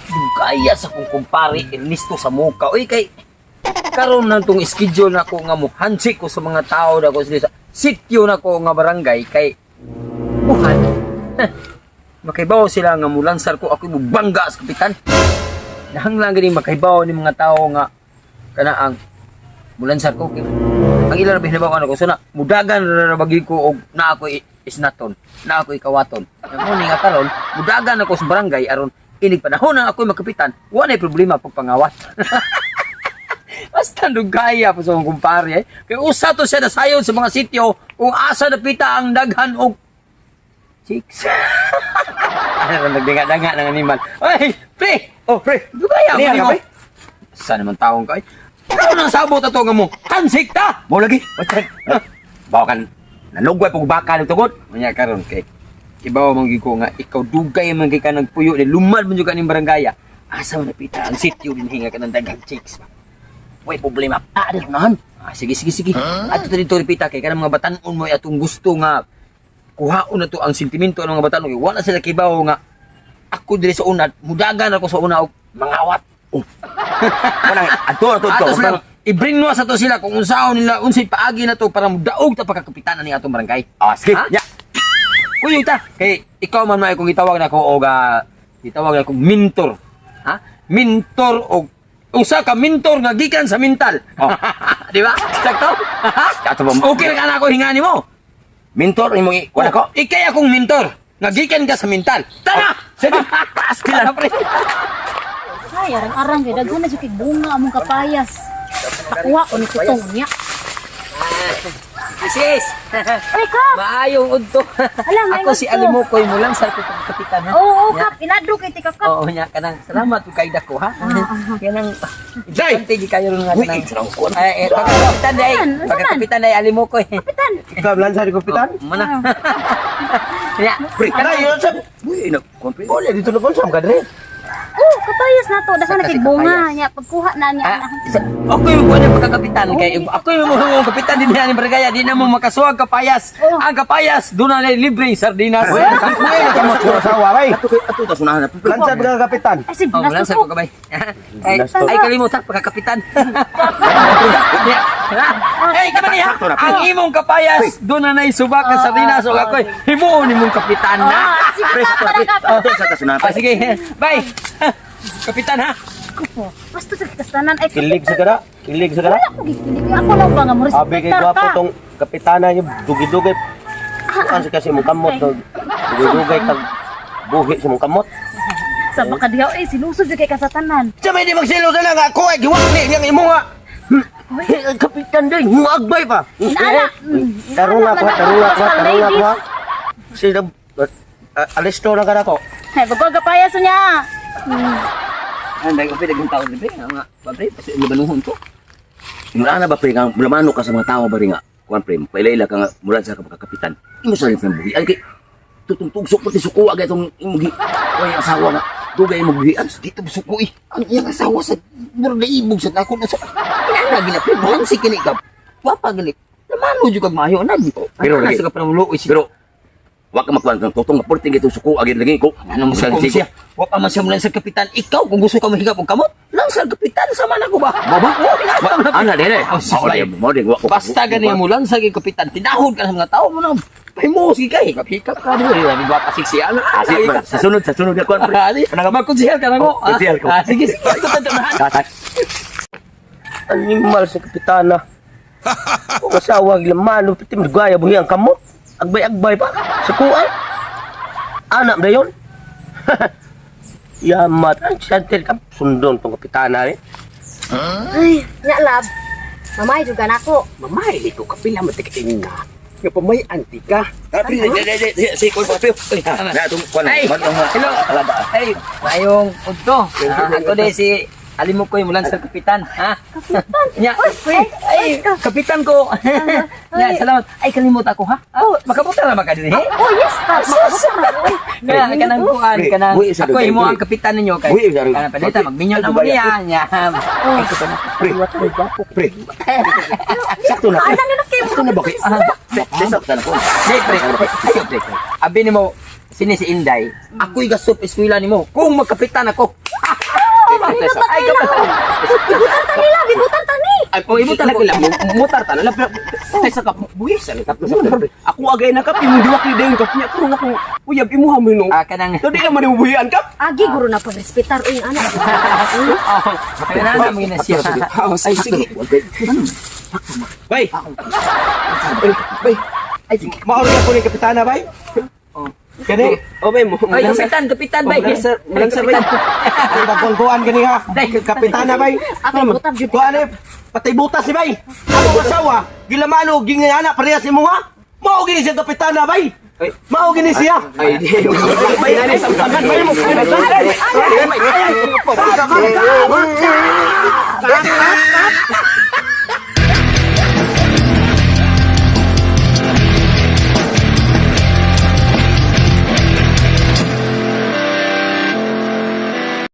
Dugaya sa kong kumpare Ernesto sa muka. Uy, kay karon na tong schedule na ko nga mo handshake ko sa mga tao na ko sa sityo na ko nga barangay kay buhan. Makaibaw sila nga mulansar ko ako bangga sa kapitan. Nahanglang gani makaibaw ni mga tao nga kana ang mulansar ko kay ang ilang ra hinabaw ko so na mudagan ra ra bagi ko og na ako isnaton, na ako ikawaton. Mo ni nga karon mudagan ako sa barangay aron inig panahon na ako makapitan, wa nay problema pagpangawat. Basta dugaya po sa akong kumpare eh. Kay usa to siya nasayon sa mga sityo kung asa napita ang daghan og chicks. Ano nang nagdinga-danga ng animal. Ay, pre! Oh, pre. Dugaya Niya mo ka, nimo. pre? Sa naman taong ka ay. Karon ang sabot ato nga mo. Hansik ta! Mo lagi. Bawa kan nanugway pug baka ng tugod. Unya karon kay ibaw man gyud ko nga ikaw dugay man kay ka nagpuyo ni lumad man jud ka ning barangaya. Asa man napita ang sityo dinhi nga kanang daghang chicks ba. Way problema. Ah, dito nahan. Ah, sige sige sige. Ato ta dito repita kay kanang mga batan-on mo ay atong gusto nga kuhaon na to ang sentimento ng mga batan-on. Kay wala sila kibaw nga ako diri sa una, mudagan ako sa una og mangawat. Oh. Wala adto adto Ato adto. sila, i-bring sa to sila kung unsaon nila unsay paagi na to para mudaog ta pagkakapitan ani atong barangay. Ah, sige. Ha? Ya. Kuyo ta, kay ikaw man may kung gitawag na ko og gitawag na kong mentor. Ha? Mentor og usa ka mentor nga gikan sa mental. Oh. Di ba? Sakto? Ato ba? Okay ra ka na ako hinga nimo. Mentor imong wala ko. Oh, ikay akong mentor. Nga gikan ka sa mental. Tara! Sige. Tara, pre. Ay, arang-arang kay daghan na jud kay bunga among kapayas. Pakuha ko ni tutong niya. Sis! Ay, Kap! Maayong udto. Ala, maayong Ako si udto. Alimukoy mo lang sa kapitan ha. Oo, oh, Nya. Kap, inadro kay tika Kap. Oo, nya kanang salamat ug kay dako ha. Kanang Day! Importante gi kayo ron nga Uy, kanang. sarang kuwan. Ay, eh, pagkapitan day. Unsa man? Unsa man? Pagkapitan day Alimukoy. Kapitan. Ikaw lang sa kapitan? Oh, Mana. Nya. Pre, Kana yun sa Uy, na kompre. Ole dito na konsam ka dire. Oh, kapayas na to, daghan na Sa kay kasi bunga kapayas. niya pagkuha na niya. Ah, ako yung kuha ng pagkakapitan kay ako yung mga kapitan din ni barangay di na mo makasuwag kapayas. Oh. Ang kapayas doon na libre sardinas. Uy, na kamo sa asawa bay. Ato kay ato ta sunahan na. Pre. Lansad ka kapitan. Ay, sige, Oh, wala nasto sa ko. ko kabay. Ay, Nasto. ay kalimutan pagkakapitan. Hey, kamani ha. Sakto na, pre. Ang imong kapayas doon na nay subak ka sardinas ug ako'y himuon nimong kapitan na. Ah, sige, Pre, Kap, pre, tara, Kap. Ato sa ta sunahan. Ah, sige. Bye. Kapitan ha. Ko, Basta sa kastanan ay Kilig sa kada, kilig sa kada. Wala ko gikilig. Ako lang ba nga mo Abi kay respetar gwapo ka. tong kapitana niyo dugi-dugay. Kuan sa kasi mong kamot no. Dugi-dugay kag buhi sa mong kamot. Sa baka diha eh sinuso jud kay kasatanan. Sa may di magsilo sa lang ako ay giwakli niyang imo nga. Kapitan day, muagbay pa. Inana. Tarong ako, tarong ako, tarong ako. Sila alisto na kada ko. Ay, bago kapayas niya. Ang dagong pre daghang tao libre nga pre kasi labanuhon ko. Yung ana ba pre nga mulamano ka sa mga tao ba rin nga. Kuan pre, pailaila ka nga mula sa kapakapitan. Imo sa rin buhi. Ay kay tutong tugsok pati suko agay itong imong gi. Way asawa nga. Dugay imong buhian. Dito busuko eh. Ang iyang asawa sa murag naibog sa nako na sa inana gina pre buhan si kini ka. Wapa gani. Lamano jud kag maayo na dito. Pero lagi- sa ka pramulo si Pero wa ka makuan ng tutong nga porting itong suko agay lagi ko. ano mo sa siya. Wa pa man siya mulan sa kapitan. Ikaw kung gusto ka mahigap og kamot, lang sa kapitan sama na ko ba? Baba? Oh, hinatang na, pre. Ana dere. Oh, Wala mo din wa ko. Basta gani mo lang sa kapitan, tinahod ka sa mga tao mo na. Pahimuos ka hikap hikap ka di ba pa siksi ano? Ah, sige, pre. Sa sunod nga kuan pre. Magkonsehal ka na mo. Oh, konsehal ko. Ah, sige, sige. Ito, ito, ito. Tatay. Animal sa kapitana. Kung asawa gilamano piti magaya buhi ang kamot. Agbay-agbay pa sa kuan. Anak na yon. Yamat ang chantel ka sundon tong kapitana eh. Ay, nya lab. Mamay juga nako. Mamay, ko kapila matikiting ka. Nga pamay anti ka. Ah, pre, di, di, di, di, si kuan pa pre. Uy, tama. Na itong kuan. Ay, hello. Ay, maayong udto. Ah, ako din si Alimukoy mulan sa kapitan, ha? Kapitan? Nya, ay, kapitan ko. Nya, salamat. Ay, kalimot ako, ha? Ah, makabuta ra ba ka dinhi? Oh, yes, Kap. Makabuta ra. Oy. Nga, kanang kuan, Pre, kanang buhi sa ako dugay, imo pre. ang kapitan ninyo kay. Buhi sa dugay. Kanang panita magminyo na mo niya. Nya. Ay, ko na. Pre. Pre. Sakto na. Ana na kay Sakto na ba kay? Sakto na ko. Di, pre. Ayo, pre. Abi nimo Sini si Inday. Ako'y gasop eskwela nimo. Kung magkapitan ako. Ay, Ibutan ta nila, ibutan ta ni. Ay, oh, ibutan ko lang. Mutar ta na lang. Tay sa kap, buhis sa tatlo sa pre. Ako agay na kap, imong diwak ni dayon kap niya. Karon ako, uyab imuha mo no. Ah, kanang So di ka man mo buhian kap. Agi guro na pagrespetar uy anak. Oh, kanang mo na siya. Oh, ay sige. Bay. Ay, bay. Ay, sige. Maoro na ko ni kapitana bay. Oh. Kani, oh bay mo. Ay, kapitan, kapitan bay. Malang sir bay. Bagong-guan gani ha. Kapitana bay. Ako ibutan jud. Kuan eh, patay butas si bay. Ako asawa, gilamano gingana parehas imo ha. Mao gini siya kapitana bay. Ay. Mao gini siya. Ay, di. Bay, ay, samtangan bay mo. Ay, ay, ay, ay, ay, ay, ay, ay, ay, ay, ay, ay, ay, ay, ay, ay,